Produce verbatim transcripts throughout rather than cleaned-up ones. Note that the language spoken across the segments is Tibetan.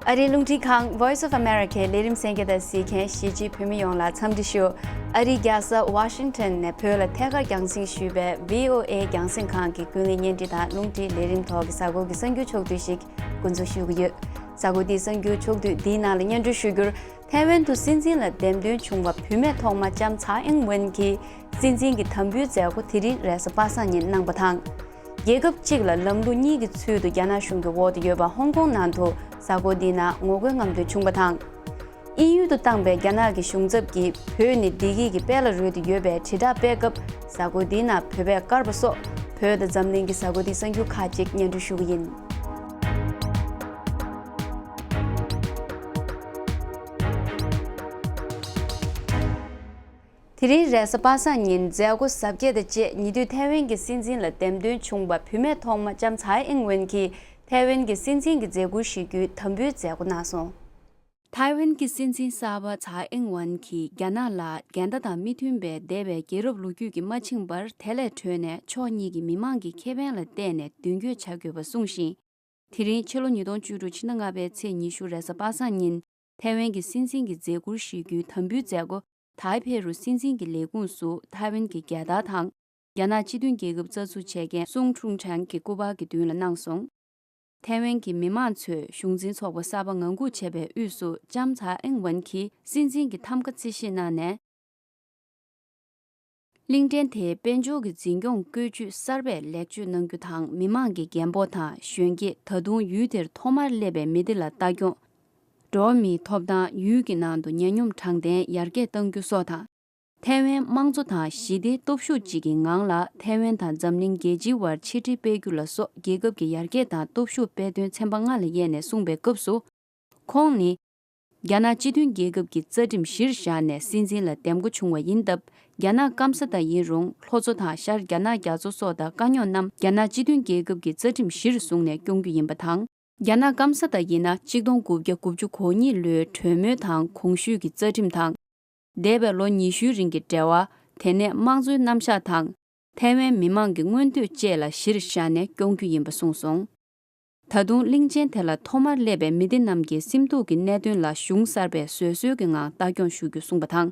ཨ་རིའི་རླུང་འཕྲིན་ཁང་Voice of America ལས་རིམ་གསན་མཁན་དང་གཟིགས་མཁན་གཞིས་བྱེས་བོད་མི་ཡོངས་ལ་འཚམས་འདྲི་ཞུ། ཨ་རིའི་རྒྱལ་ས་ཝ་ཤིང་ཊོན་ནས་བོད་ལ་ཐད་ཀར་རྒྱང་སྲིང་ཞུས་པའི་ཝི་ཨོ་ཨེ་རྒྱང་སྲིང་ཁང་གི་ཀུན་གླེང་བརྙན་འཕྲིན་དང་རླུང་འཕྲིན་ལས་རིམ་ཐོག་གི་གཟའ་འཁོར་གྱི་གསར་འགྱུར་ཕྱོགས་བསྡུས་ཤིག་འགོ་འཛུགས་ཞུ་གི་ཡོད། གཟའ་འཁོར་འདིའི་གསར་འགྱུར་ཕྱོགས་བསྡུས་འདིའི་ནང་ལ་སྙན་སྒྲོན་ཞུ་རྒྱུར། ཐའེ་ཝན་དུ་སྲིད་འཛིན་ལ་འདེམས་ཐོན་བྱུང་བ་བུད་མེད་ཐོག་མ་ལྕམ་ཚའེ་ཨིང་ཝེན་གྱིས་སྲིད་འཛིན་གྱི་དམ་འབུལ་མཛད་སྒོ་དེ་རིང་རེས་གཟའ་པ་སངས་ཉིན་གནང་པ་དང་། རྒྱལ་ཁབ་གཅིག་ལ་ལམ་ལུགས་གཉིས་ཀྱི་ཚུལ་དུ་རྒྱ་ནག་གཞུང་གི་འོག་ཏུ་ཡོད་པ་ཧོང་ཀོང་ནང་དུ་གཟའ་འཁོར་འདིའི་ནང་ངོ་རྒོལ་རྔམ་སྟོན་བྱུང་བ་དང་། དབྱིན་ཡུལ་དུ་བཏང་པའི་རྒྱ་ནག་གི་གཞུང་ཚབ་ཀྱིས་བོད་ནི་བདེ་སྐྱིད་ཀྱི་དཔལ་ལ་རོལ་ཏེ་ཡོད་པའི་དྲིལ་བསྒྲགས་སྤེལ་སྐབས། གཟའ་འཁོར་འདིའི་ནང་བོད་པས་བཀར་བ་སོགས་བོད་དང་འཛམ་གླིང་གི་གཟའ་འཁོར་འདིའི་གསར་འགྱུར་ཁག་ཅིག་སྙན་སྒྲོན་ཞུ་གི་ཡིན། དེ་རིང་རེས་གཟའ་པ་སངས་ཉིན་མཛད་སྒོ་གཟབ་རྒྱས་དང་བཅས་ཉེ་དུས་ཐའེ་ཝན་གྱི་སྲིད་འཛིན་ལ་འདེམས་ཐོན་བྱུང་བ་བུད་མེད་ཐོག་མ་ལྕམ་ཚའེ་ཨིང་ཝེན་གྱིས་ཐའེ་ཝན་གྱི་སྲིད་འཛིན་གྱི་མཛད་ཁུར་བཞེས་རྒྱུའི་དམ་འབུལ་མཛད་སྒོ་གནང་སོང་། ཐའེ་ཝན་གྱི་སྲིད་འཛིན་གསར་པ་ཚའེ་ཨིང་ཝེན་གྱིས་རྒྱ་ནག་ལ་འགལ་ཟླ་དང་མི་མཐུན་པའི་འདས་པའི་རྒྱལ་རབས་ལོ་རྒྱུས་ཀྱིས་མ་འཆིང་བར་དེ་ལས་གྲོལ་ནས་ཕྱོགས་གཉིས་ཀྱི་མི་མང་གི་ཁེ་ཕན་ལ་བལྟས་ནས་མདུན་སྐྱོད་བྱ་དགོས་པ་གསུངས་ཤིང་། དེ་རིང་ཕྱི་ལོ་ཉིས་སྟོང་བཅུ་དྲུག་ཕྱི་ཟླ་ལྔ་པའི་ཚེས་ཉི་ཤུ་རེས་གཟའ་པ་སངས་ཉིན་ཐའེ་ཝན་གྱི་སྲིད་འཛིན་གྱི་མཛད་ཁུར་བཞེས་རྒྱུའི་དམ་འབུལ་མཛད་སྒོ་ཐའེ་ཕེ་རུ་སྲིད་འཛིན་གྱི་ལས་ཁུངས་སུ་ཐའེ་ཝན་གྱི་རྒྱལ་དར་དང་། རྒྱ་ནག་སྤྱི་མཐུན་རྒྱལ་ཁབ་རྩ་འཛུགས་བྱས་མཁན་སུང་ཁྲུང་ཁྲན་གྱི་སྐུ་པར་གྱི་མདུན་ལ་གནང་སོང་། ཐའེ་ཝན་གྱི་མི་མང་ཚོས་གཞུང་འཛིན་ཚོགས་པ་གསར་པ་ངང་སྒུག་བྱས་པའི་དབུས་སུ་ལྕམ་ཚའེ་ཨིང་ཝེན་གྱིས་སྲིད་འཛིན་གྱི་ཐམ་ཀ་རྩིས་བཞེས་གནང་ནས། གླིང་ཕྲན་དེའི་དཔལ་འབྱོར་གྱི་འཛིན་སྐྱོང་བཀོད་ཇུས་གསར་པས་ལེགས་བཅོས་གནང་རྒྱུ་དང་། མི་མང་གི་འགན་སྤོ་དང་གཞོན་སྐྱེས། ད་དུང་ཡུལ་དེར་ཐོག་མར་སླེབས་པའི་མི་སྡེ་ལ་ལྟ་སྐྱོང་། འགྲོ་བ་མིའི་ཐོབ་ཐང་། ཡུལ་གྱི་ནང་དུ་ཉམས་མྱོང་དྲང་བདེན་ཡར་རྒྱས་གཏང་རྒྱུ་སོགས་དང་། ཐའེ་ཝན་དམངས་གཙོ་དང་ཞི་བདེའི་སྟོབས་ཤུགས་གཅིག་གི་ངང་ལ་ཐའེ་ཝན་དང་འཛམ་གླིང་རྒྱལ་སྤྱིའི་དབར་ཆེད་ཁྲིད་སྤེལ་རྒྱུ་ལ་སོགས་རྒྱལ་ཁབ་ཀྱི་ཡར་རྒྱས་དང་སྟོབས་ཤུགས་སྤེལ་དོན་ཚན་པ་ལྔ་ལ་དབྱེ་ནས་གསུངས་པའི་སྐབས་སུ། ཁོང་ནི། རྒྱ་ནག་སྤྱི་མཐུན་རྒྱལ་ཁབ་ཀྱི་རྩ་ཁྲིམས་གཞིར་བཞག་ནས་སྲིད་འཛིན་ལ་འདེམས་བསྐོ་བྱུང་བ་ཡིན་སྟབས། རྒྱ་ནག་སྐམ་ས་དང་ཡིན་རུང་ལྷོ་མཚོ་དང་ཤར་རྒྱ་ནག་རྒྱ་མཚོ་སོགས་དང་དཀའ་རྙོག་རྣམས་རྒྱ་ནག་སྤྱི་མཐུན་རྒྱལ་ཁབ་ཀྱི་རྩ་ཁྲིམས་གཞིར་བཟུང་ནས་སྐྱོང་རྒྱུ་ཡིན་པ་དང་། རྒྱ་ནག་སྐམ་ས་དང་ཡིན་ན་གཅིག་སྟོང་དགུ་བརྒྱ་དགུ་བཅུ་གོ་གཉིས་ལོའི་གྲོས་མོལ་དང་གོང་ཞུས་ཀྱི་རྩ་ཁྲིམས་དང་། འདས་པའི་ལོ་ཉི་ཤུའི་རིང་གི་འབྲེལ་བ། དེ་ནས་དམངས་གཙོའི་རྣམ་གཞག་དང་། ཐའེ་ཝན་མི་མང་གི་མངོན་འདོད་བཅས་ལ་གཞིར་བཞག་ནས་སྐྱོང་རྒྱུ་ཡིན་པ་གསུངས་སོང་། ད་དུང་གླིང་ཆེན་དེ་ལ་ཐོག་མར་སླེབས་པའི་མི་སྡེ་རྣམས་ཀྱི་སེམས་སྡུག་གི་གནད་དོན་ལ་གཞུང་གསར་པས་བཟོད་གསོལ་གྱི་ངང་ལྟ་སྐྱོང་ཞུ་རྒྱུ་གསུངས་པ་དང་།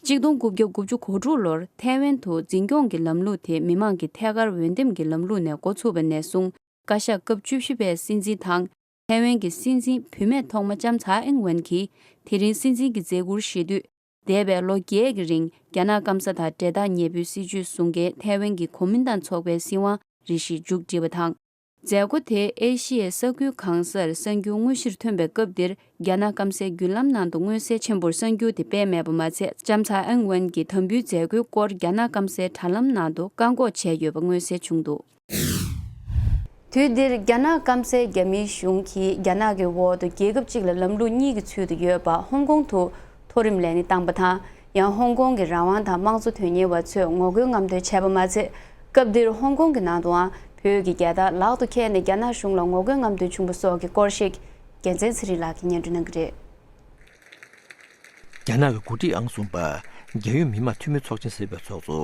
གཅིག་སྟོང་དགུ་བརྒྱ་དགུ་བཅུ་གོ་དྲུག་ལོར་ཐའེ་ཝན་དུ་འཛིན་སྐྱོང་གི་ལམ་ལུགས་དེ་མི་མང་གི་ཐད་ཀར་འོས་འདེམས་ཀྱི་ལམ་ལུགས་ནས་འགོ་ཚུགས་པ་ནས་བཟུང་བཀའ་ཤག་སྐབས་བཅུ་བཞི་པའི་སྲིད་འཛིན་དང་། ཐའེ་ཝན་གྱི་སྲིད་འཛིན་བུད་མེད་ཐོག་མ་ལྕམ་ཚའེ་ཨིང་ཝེན་གྱིས་དེ་རིང་སྲིད་འཛིན་གྱི་མཛད་ཁུར་བཞེས་དུས། འདས་པའི་ལོ་བརྒྱད་ཀྱི་རིང་རྒྱ་ནག་སྐམ་ས་དང་འབྲེལ་ཐག་ཉེ་པོའི་སྲིད་བྱུས་བཟུང་མཁན་ཐའེ་ཝན་གྱི་གོ་མིན་ཏང་ཚོགས་པའི་སྲིད་དབང་རེ་ཞིག་མཇུག་བསྒྲིལ་བ་དང་། མཛད་སྒོ་དེ་ཨེ་ཤི་ཡའི་ས་ཁུལ་གང་སར་གསར་འགྱུར་དངོས་གཞིར་ཐོན་པའི་སྐབས་འདིར་རྒྱ་ནག་སྐམ་སའི་བརྒྱུད་ལམ་ནང་དུ་མངོན་གསལ་ཆེན་པོར་གསར་འགྱུར་དེ་སྤེལ་མེད་པ་མ་ཚད། ལྕམ་ཚའེ་ཨིང་ཝེན་གྱི་དམ་འབུལ་མཛད་སྒོའི་སྐོར་རྒྱ་ནག་སྐམ་སའི་དྲ་ལམ་ནང་དུ་བཀག་འགོག་བྱས་ཡོད་པ་མངོན་གསལ་བྱུང་འདུག། དུས་འདིར་རྒྱ་ནག་སྐམ་སའི་རྒྱ་མིའི་གཞུང་གིས་རྒྱ་ནག་གི་འོག་ཏུ་རྒྱལ་ཁབ་གཅིག་ལ་ལམ་ལུགས་གཉིས་ཀྱི་ཚུལ་དུ་ཡོད་པ་ཧོང་ཀོང་དུ་མཐོ་རིམ་ལས་གནས་བཏང་པ་དང་། ཡང་ཧོང་ཀོང་གི་རང་དབང་དང་དམངས་གཙོ་དོན་གཉེར་བ་ཚོས་ངོ་རྒོལ་རྔམ་སྟོན་བྱས་པ་མ་ཚད། སྐབས་འདིར་ཧོང་ཀོང་གི་ནང་དུའང་བོད་ཀྱི་རྒྱལ་དར་ལག་ཏུ་འཁྱེར་ནས་རྒྱ་ནག་གཞུང་ལ་ངོ་རྒོལ་རྔམ་སྟོན་བྱུང་བ་སོགས་ཀྱི་སྐོར་ཞིག་རྒྱལ་མཚན་ཚེ་རིང་ལགས་ཀྱིས་སྙན་སྒྲོན་གནང་གི་རེད། རྒྱ་ནག་གི་འགོ་ཁྲིད་ཨང་གསུམ་པ་རྒྱལ་ཡོངས་མི་དམངས་འཐུས་མི་ཚོགས་ཆེན་ཟེར་བའི་ཚོགས་གཙོ་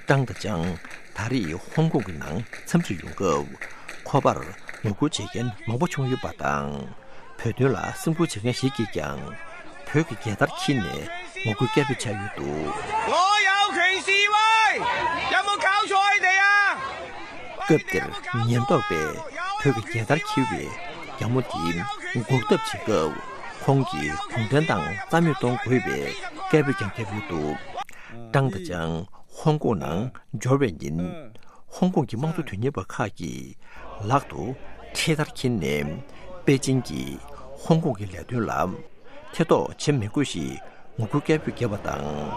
ཀྲང་ཏེ་ཅང་ད་རེས་ཧོང་ཀོང་གི་ནང་འཚམས་འདྲིར་ཡོང་སྐབས། ཁོ་པར་ངོ་རྒོལ་བྱེད་མཁན་མང་པོ་བྱུང་ཡོད་པ་དང་། བོད་དོན་ལ་སེམས་ཁུར་བྱེད་མཁན་ཞིག་གིས་ཀྱང་བོད་ཀྱི་རྒྱལ་དར་འཁྱེར་ནས་ངོ་རྒོལ་སྐད་འབོད་བྱས་ཡོད་འདུག། 我有權示威，有冇搞錯你哋啊？ སྐབས་དེར་ཉེན་རྟོག་པས་བོད་ཀྱི་རྒྱལ་དར་འཁྱེར་བའི་རྒྱ་མོ་དེ་འགུག་ཐབས་བྱེད་སྐབས། ཁོང་གིས་གུང་ཁྲན་ཏང་རྩ་མེད་གཏོང་དགོས་པའི་སྐད་འབོད་ཀྱང་བརྒྱབ་ཡོད་འདུག། ཀྲང་ཏེ་ཅང་ཧོང་ཀོང་ནང་འབྱོར་བའི་ཉིན། ཧོང་ཀོང་གི་དམངས་གཙོ་དོན་གཉེར་བ་ཁག་གིས་ལག་ཏུ་འཕྲེད་དར་འཁྱེར་ནས། པེ་ཅིང་གིས་ཧོང་ཀོང་གི་ལས་དོན་ལ་ཐེ་གཏོགས་བྱེད་མི་དགོས་ཞེས་ངོ་རྒོལ་སྐད་འབོད་བརྒྱབ་པ་དང་།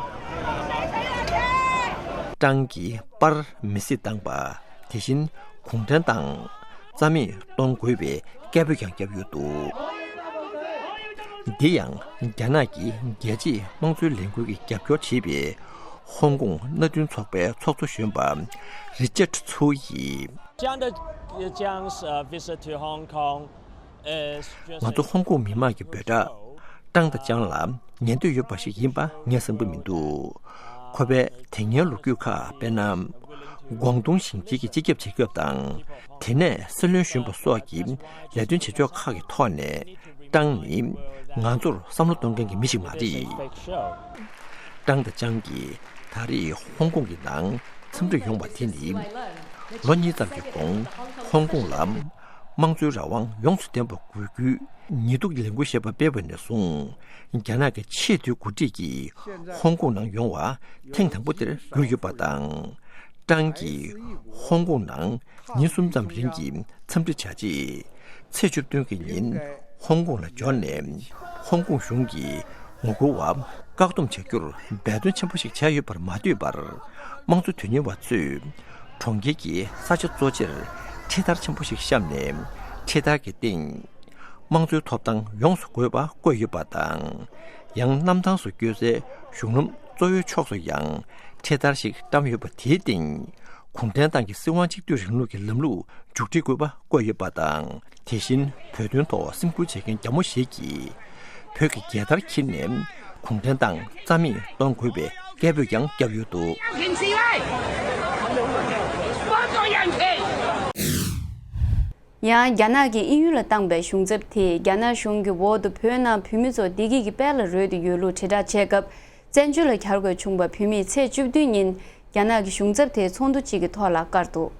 ཀྲང་གིས་པར་མེ་བསྲེགས་བཏང་པ། དེ་བཞིན་གུང་ཁྲན་ཏང་རྩ་མེད་གཏོང་དགོས་པའི་སྐད་འབོད་ཀྱང་བརྒྱབ་ཡོད་འདུག། འདི་ཡང་རྒྱ་ནག་གི་རྒྱལ་གཅེས་དམངས་གཙོའི་ལས་འགུལ་གྱི་རྒྱབ་སྐྱོར་བྱེད་པའི་ཧོང་ཀོང་མནའ་མཐུན་ཚོགས་པའི་ཚོགས་གཙོ་གཞོན་པ་རི་ཅར་ཚུའུ་ཡིས། 这样的这样呃 visit to Hong Kong is just ང་ཚོ་ཧོང་ཀོང་མི་དམངས་ཀྱི་འབོད་སྒྲ་ཀྲང་ཏེ་ཅང་ལ་ཉན་འདོད་ཡོད་པ་ཞིག་ཡིན་པ་ངས་བསམ་གྱི་མི་འདུག། ཁོ་པས་དེ་སྔའི་ལོ་རྒྱུས་ཁག་དཔེར་ན། ཀོང་ཏུང་ཞིང་ཆེན་གྱི་སྤྱི་ཁྱབ་བྱེད་སྐབས་དང་། དེ་ནས་སྲིད་བློན་གཞོན་པ་སོགས་ཀྱི་ལས་དོན་བྱེད་ཕྱོགས་ཁག་གི་ཐོག་ནས་ ཀྲང་ནི་ང་ཚོར་བསམ་བློ་གཏོང་མཁན་གྱི་མི་ཞིག་མ་རེད། ཀྲང་དང་ཅང་གིས་ད་རེས་ཧོང་ཀོང་གི་ནང་འཚམས་འདྲིར་ཡོང་བ་དེ་ནི་ལོ་གཉིས་ཙམ་གྱི་གོང་ཧོང་ཀོང་ལ་དམངས་གཙོའི་རང་དབང་ཡོངས་སུ་ལྡན་པ་དགོས་རྒྱུའི་ཉེས་འདུག་ལས་འགུལ་ཞེས་པ་སྤེལ་བ་ནས་བཟུང་རྒྱ་ནག་གི་ཆེས་མཐོའི་འགོ་ཁྲིད་ཀྱིས་ཧོང་ཀོང་ནང་ཡོང་བ་ཐེངས་དང་པོ་དེར་གྱུར་ཡོད་པ་དང་། ཀྲང་གིས་ཧོང་ཀོང་ནང་ཉིན་གསུམ་ཙམ་རིང་གི་འཚམས་འདྲི་བྱ་རྗེས། ཚེས་བཅུ་བདུན་གྱི་ཉིན་ཧོང་ཀོང་ལ་འབྱོར་ནས། ཧོང་ཀོང་གཞུང་གིས་ངོ་རྒོལ་བ་བཀག་སྡོམ་བྱ་རྒྱུར་འབད་བརྩོན་ཆེན་པོ་ཞིག་བྱས་ཡོད་པར་མ་ལྟོས་པར། དམངས་གཙོ་དོན་གཉེར་བ་ཚོས་གྲོང་ཁྱེར་གྱི་ས་ཆ་གཙོ་ཆེར་འཕྲེད་དར་ཆེན་པོ་ཞིག་བཤམས་ནས། འཕྲེད་དར་གྱི་སྟེང་། དམངས་གཙོའི་ཐོབ་ཐང་ཡོངས་སུ་དགོས་པ་བཀོད་ཡོད་པ་དང་། ཡང་གནམ་ཐང་སུ་བསྐྱོད་སའི་གཞུང་ལམ་གཙོ་བོའི་ཕྱོགས་སུ་ཡང་འཕྲེད་དར་ཞིག་བཀྲམ་ཡོད་པ་དེའི་སྟེང་། གུང་ཁྲན་ཏང་གི་སྲིད་དབང་གཅིག་སྡུད་རིང་ལུགས་ཀྱི་ལམ་ལུགས་མཇུག་སྒྲིལ་དགོས་པ་བཀོད་ཡོད་པ་དང་། དེ་བཞིན་བོད་དོན་ཐོག་སེམས་ཁུར་བྱེད་མཁན་རྒྱ་མོ་ཞིག་གིས། བོད་ཀྱི་རྒྱལ་དར་འཁྱེར་ནས་གུང་ཁྲན་ཏང་རྩ་མེད་གཏོང་དགོས་པའི་སྐད་འབོད་ཀྱང་བརྒྱབ་ཡོད་འདུག། ཡང་རྒྱ་ནག་གིས་དབྱིན་ཡུལ་ལ་བཏང་པའི་གཞུང་ཚབ་དེས་རྒྱ་ནག་གཞུང་གི་འོག་ཏུ་བོད་ནང་བོད་མི་ཚོ་བདེ་སྐྱིད་ཀྱི་དཔལ་ལ་རོལ་ཏེ་ཡོད་ལུགས་དྲིལ་བསྒྲགས་བྱས་སྐབས། བཙན་བྱོལ་ལ་གྱར་དགོས་བྱུང་བ་བོད་མིས་ཚེས་བཅུ་བདུན་ཉིན་རྒྱ་ནག་གི་གཞུང་ཚབ་དེའི་ཚོགས་འདུ་གཅིག་གི་ཐོག་ལ་བཀར་འདུག།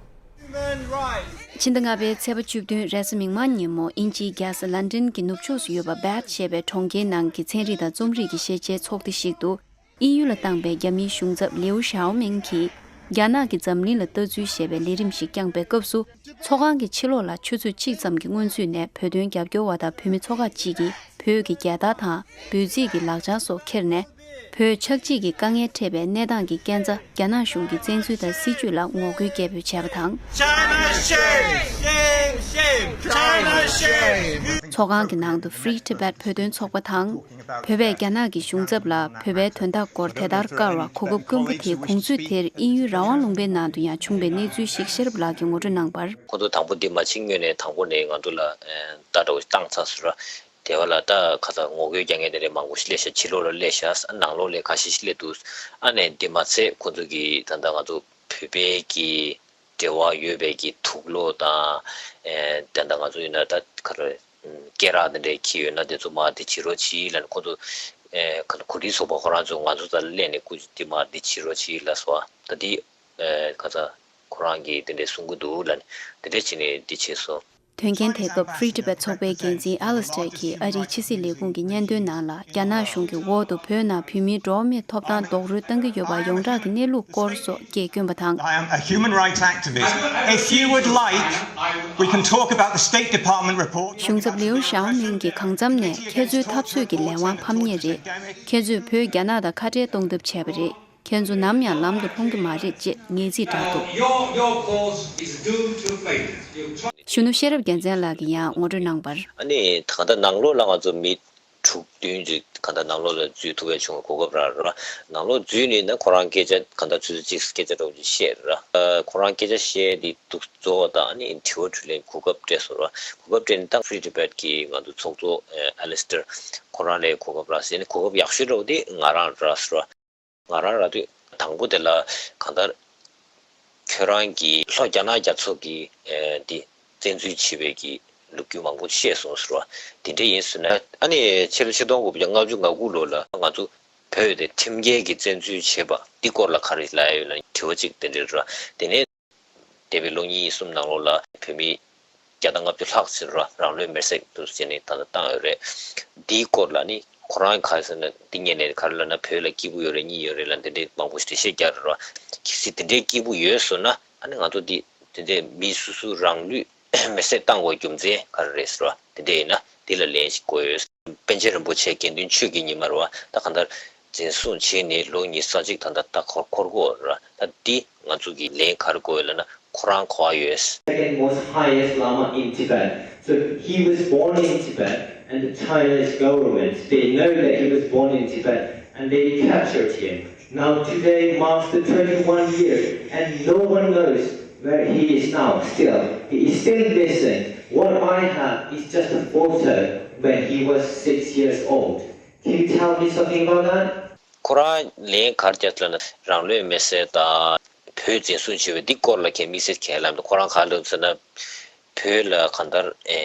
ཕྱི་ཟླ་ལྔ་པའི་ཚེས་པ་བཅུ་བདུན་རེས་གཟའ་མིག་དམར་ཉིན་མོ་དབྱིན་ཇིའི་རྒྱལ་ས་ལན་ཀྲན་གྱི་ནུབ་ཕྱོགས་སུ་ཡོད་པ་བྷད་ཞེས་པའི་གྲོང་ཁྱེར་ནང་གི་ཚན་རིག་དང་རྩོམ་རིག་གི་ཤེས་བྱའི་ཚོགས་སྡེ་ཞིག་ཏུ། དབྱིན་ཡུལ་ལ་བཏང་པའི་རྒྱ་མིའི་གཞུང་ཚབ་ལིའུ་ཞའོ་མིང་གིས། རྒྱ་ནག་གིས་འཛམ་གླིང་ལ་ལྟ་ཚུལ་ཞེས་པའི་ལས་རིམ་ཞིག་བསྐྱངས་པའི་སྐབས་སུ། ཚོགས་ཁང་གི་ཕྱི་ལོགས་ལ་ཆུ་ཚོད་གཅིག་ཙམ་གྱི་སྔོན་ཚུད་ནས་བོད་དོན་རྒྱབ་སྐྱོར་བ་དང་བོད་མི་ཚོ་ཁག་ཅིག་གིས་བོད་ཀྱི་རྒྱལ་དར་དང་འབོད་ཚིག་གི་ལག་ཆ་སོགས་ཁྱེར་ནས། བོད་ཆགས་འཇིག་གི་དཀའ་ངལ་འཕྲད་པའི་གནས་སྟངས་ཀྱི་སྐས་འཛེག་རྒྱ་ནག་གཞུང་གི་བཙན་འཛུལ་དང་སྲིད་བྱུས་ལ་ངོ་རྒོལ་སྐད་འབོད་བྱས་པ་དང་། China shame! Shame, shame! China shame! ཚོགས་ཁང་གི་ནང་དུ་Free Tibet བོད་དོན་ཚོགས་པ་དང་། བོད་པས་རྒྱ་ནག་གི་གཞུང་ཚབ་ལ་བོད་པའི་དོན་དག་སྐོར་དེ་ལྟར་བཀར་བ་གོ་སྐབས་དཀོན་པོ་དེ་གུང་ཚུད་དེར་དབྱིན་ཡུལ་རང་དབང་ལུང་པའི་ནང་དུ་ཡང་བྱུང་བའི་གནས་ཚུལ་ཞིག་ཤེས་རབ་ལགས་ཀྱིས་ངོ་སྤྲོད་གནང་བར། ཁོ་ཚོ་དང་པོ་འདི་མ་ཕྱིན་སྔོན་ནས་དང་པོ་ནས་ང་ཚོ་ལ་ལྟ་གྲོགས་བཏང་ཚར་སོང་ར། དེ་བ་ལ་ད་ཁ་ཚ་ངོ་རྒོལ་རྒྱག་མཁན་དེ་འདྲའི་མང་པོ་ཞིག་སླེབས་ཤག། ཕྱི་ལོགས་ལ་སླེབས་ཤག། ནང་ལོགས་ལ་ཁ་ཤས་ཤིག་སླེབས་འདུག། ཨ་ནས་འདི་མ་ཚད་ཁོ་ཚོ་གིས་ད་ལྟ་ང་ཚོ་བོད་པའི་གི་འབྲེལ་བ་ཡོད་པའི་གི་དུག་ལོག་དང་། ཨེ་ད་ལྟ་ང་ཚོ་ཡིན་ན་ད་ག་རེ་སྐེ་རགས་དེ་འདྲའི་འཁྱེར་ཡོད་ན་དེ་ཚོ་མར་དེ་བྱེད་རོགས་གྱིས་ལབ་ནས། ཁོ་ཚོ་ཨེ་ག་གོ་སྒྲིག་ཚོགས་པ་ཁོ་རང་ཚོ་ང་ཚོ་ད་སླེབས་ནས་སྐུ་མཁྱེན་དེ་མར་དེ་བྱེད་རོགས་གྱིས་ལབ་སོང་། ད་དེ་ཨེ་ཁ་ཚ་ཁོ་རང་གིས་དེ་འདྲའི་གསུང་གི་འདུག་ལབ་ནས་དེ་འདྲ་བྱས་ནས་དེ་བྱས་སོང་། དོན་རྐྱེན་དེ་སྐབས་Free Tibet ཚོགས་པའི་འགན་འཛིན་Alistair གྱིས་ཨ་རིའི་ཕྱི་སྲིད་ལས་ཁུངས་ཀྱི་སྙན་ཐོའི་ནང་ལ། རྒྱ་ནག་གཞུང་གི་འོག་ཏུ་བོད་ནང་བོད་མིའི་འགྲོ་བ་མིའི་ཐོབ་ཐང་རྡོག་རོལ་བཏང་གི་ཡོད་པ་ཡོངས་གྲགས་ཀྱི་གནས་ལུགས་སྐོར་སོགས་སྐད་བསྐྱོན་པ་དང་། I am a human rights activist. If you would like, we can talk about the State Department report. གཞུང་ཚབ་ལིའུ་ཞའོ་མིང་གིས་གང་འཚམ་ནས་ཁྱེད་ཚོའི་འཐབ་རྩོད་ཀྱི་ལས་དབང་ཕམ་ངེས་རེད། ཁྱེད་ཚོས་བོད་རྒྱ་ནག་དང་ཁ་བྲལ་གཏོང་ཐབས་བྱས་པ་རེད། ཁྱེད་ཚོ་ནམ་ཡང་ལམ་དུ་ལྷུང་གི་མ་རེད་ཅེས་ངེས་ཚིག་བསྒྲགས་འདུག། Your, your cause is doomed to failure. You've tried གཞོན་ནུ་ཤེས་རབ་རྒྱལ་མཚན་ལགས་ཀྱིས་ཡང་ངོ་སྤྲོད་གནང་བར། ཨ་ནི་ད་ལྟ་ནང་ལོགས་ལ་ང་ཚོ་མི་དྲུག་བདུན་ཅིག་གང་ལྟར་ནང་ལོགས་ལ་འཛུལ་ཐུབ་པའི་བྱུང་བའི་གོ་སྐབས་རག་རེད་བ། ནང་ལོགས་འཛུལ་ནས་ན་ཁོ་རང་སྐད་ཆ་གང་ལྟར་ཆུ་ཚོད་གཅིག་སྐད་ཆ་འདྲ་བོ་ཅིག་བཤད་རེད་ར། ཁོ་རང་སྐད་ཆ་བཤད་དེ་འདུག་རྫོགས་པ་དང་ཨ་ནི་དྲི་བ་དྲིས་ལན་གོ་སྐབས་སྤྲད་སོང་ར། གོ་སྐབས་སྤྲད་ནས་ད་Free Tibet གི་ང་ཚོ་ཚོགས་གཙོ་ཨ་ལིས་ཏར་ཁོ་རང་ལ་གོ་སྐབས་རག་ཟེར་ནས། གོ་སྐབས་ཡག་ཤོས་འདྲ་བོ་དེ་ང་རང་རག་སོང་ར། ང་རང་རག་དུས་དང་པོ་དེ་ལ་གང་ལྟར་ཁྱོད་རང་གིས་ལྷོ་རྒྱ་ནག་རྒྱ་མཚོ་གི་ཨེ་འདི་བཙན་འཛུལ་བྱས་པའི་གི་ལོ་རྒྱུས་མང་པོ་བཤད་སོང་ཟེར་བ་དེ་འདྲ་ཡིན་ཟེར་ན། ཨ་ནི་ཕྱི་ལོ་ཆིག་སྟོང་དགུ་བརྒྱ་ལྔ་བཅུ་ང་དགུ་ལོ་ལ་ང་ཚོ་བོད་དེ་ཁྲིམས་འགལ་གྱི་བཙན་འཛུལ་བྱས་པ་འདི་སྐོར་ལ་ག་རེ་ལབ་ཡོད་ལ་དྲི་བ་གཅིག་དེ་འདྲ་རེད་བ། དེ་ནས་འདས་པའི་ལོ་གཉིས་གསུམ་ནང་ལོགས་ལ་བོད་མི་བརྒྱ་དང་ལྔ་བཅུ་ལྷག་ཙམ་ར་རང་ལུས་མེར་སྲེག་ཏུ་བྱས་ནས་ད་ལྟ་བཏང་ཡོད་རེད། འདིའི་སྐོར་ལ་ནི་ཁོ་རང་ག་རེ་ཟེར་ན། འདི་ཉན་ནས་ག་རེ་ལབ་ན། བོད་ལ་སྐྱིད་པོ་ཡོད་རེད། གཉིད་ཡོད་རེད་ལབ་འདི་འདྲའི་མང་པོ་ཞིག་འགྲེལ་བཤད་རྒྱག་རེད་ར། གལ་སྲིད་འདི་འདྲའི་སྐྱིད་པོ་ཡོད་སོང་ན་ཨ་ནི་ང་ཚོ་འདི་འདི་འདྲའི་མི་སོ་སོ་རང་ལུས་མེར་སྲེག་བཏང་དགོས་རྒྱུ་མཚན་ག་རེ་རེད་ཟེར་བ་དེ་འདྲ་ཡིན་ན་འདི་ལ་ལན་ཞིག་དགོས་ཡོད། པཎ་ཆེན་རིན་པོ་ཆེ་དགེ་འདུན་ཆོས་ཀྱི་ཉི་མ་རེད་བ། ད་གང་ལྟར་འཛིན་བཟུང་བྱས་ནས་ལོ་ཉི་ཤུ་རྩ་གཅིག་ད་ལྟ་ད་ཁོ་འཁོར་གྱི་ཡོད་རེད་བ། ད་འདི་ང་ཚོ་གི་ལན་ག་རེ་དགོས་ཡོད་ལབ་ན་ཁོ་རང་གོ་བ་ཡོད། Second most highest Lama in Tibet. So he was born in Tibet, and the Chinese government, they know that he was born in Tibet, and they captured him. Now today marks the twenty-one years, and no one knows where he is now still. He is still missing. What I have is just a photo when he was six years old. Can you tell me something about that? ཁོ་རང་ལན་ག་རེ་བརྒྱབ་ལབ་ན་རང་ལུས་མེར་སྲེག་དང་བོད་འཛིན་བཟུང་བྱས་པའི་འདི་སྐོར་ལ་ཁྱེད་དམིགས་བསལ་ག་རེ་ལབ་འདུག། ཁོ་རང་ག་རེ་ལབ་ཟེར་ན། བོད་ལ་གང་ལྟར་ཨེ་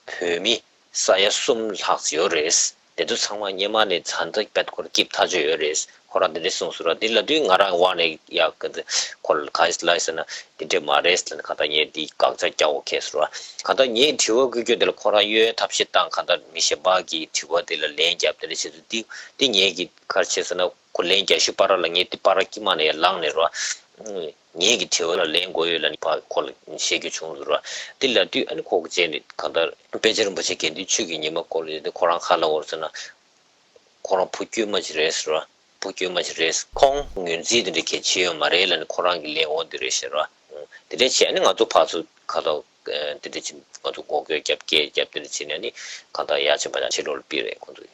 བོད་མི་ ས་ཡ་གསུམ་ལྷག་ཙམ་ཡོད་རེད། དེ་ཚོ་ཚང་མ་སྔོན་མ་ནས་ཚ་འདི་དཔེ་ཁོ་ར་སྐྱིད་ཐག་ཆོད་ཡོད་རེད། ཁོ་རང་དེ་འདྲས་གསུངས་སོང་ར། དེ་ལབ་དུས་ང་རང་དབང་ནས་ཡག་གི་འདི་ཁོ་ལ་ག་ཡི་ལ་ཟེར་ན་དེ་འདྲས་མ་རེད་ཟེར་ནས་གང་ལྟར་ངས་འདི་དགག་བྱ་རྒྱག་དགོས་ཁེལ་སོང་ར། གང་ལྟར་ངས་དྲི་བ་བཀོད་རྒྱུ་དེ་ལ་ཁོ་རང་གཡོལ་ཐབས་ཤེས་བཏང་། གང་ལྟར་མི་གཞན་པ་གི་དྲི་བ་དེ་ལ་ལན་བརྒྱབ། དེ་འདྲས་བྱེད་དུས་འདི་འདི་ངས་གི་ག་རེ་བྱས་ཟེར་ན། ཁོ་ལན་རྒྱག་ཤུལ་པ་ར་ལ་ངས་དེ་པ་ར་དཀྱིལ་མ་ནས་ཡར་ལངས་ནས་ར། ངེད་ཀྱི་དྲི་བ་ལ་ལན་དགོས་ཡོད་ལབ་ནས་ཕར་ཁོ་ལ་བཤད་རྒྱུ་བྱུང་ཟེར་བ། དེ་ལབ་དུས་ཨ་ནི་ཁོ་གི་རྗེས་ནས་གང་ལྟར་དཔེ་ཆ་རིན་པོ་ཆེ་རྒན་དུས་ཆོས་ཀྱི་ཉི་མ་སྐོར་ལ་ཡོད་དུས་ཁོ་རང་ཁ་ལ་འོར་ཟེར་ན། ཁོ་རང་བུ་དཀྱུས་མ་ཞིག་རེད་ཟེར་བ། བུ་དཀྱུས་མ་ཞིག་རེད། ཁོང་ངོས་འཛིན་དེ་འདྲ་གལ་ཆེ་ཡོད་མ་རེད་ལབ་ནས་ཁོ་རང་གི་ལན་འོ་འདི་རེད་ཟེར་བ། དེ་འདྲ་བྱས་ནས་ང་ཚོ་ཕར་ཚུར་ཁ་ལ་དེ་འདྲ་བྱས་ང་ཚོ་མགོ་སྐོར་རྒྱབ་སྐད་རྒྱབ་དེ་འདྲ་བྱས་ནས་ནི་གང་ལྟར་ཡར་ཕྱིན་པ་ཡང་ཕྱི་ལོགས་ལ་ཕུད་རེད་ཁོང་ཚོ།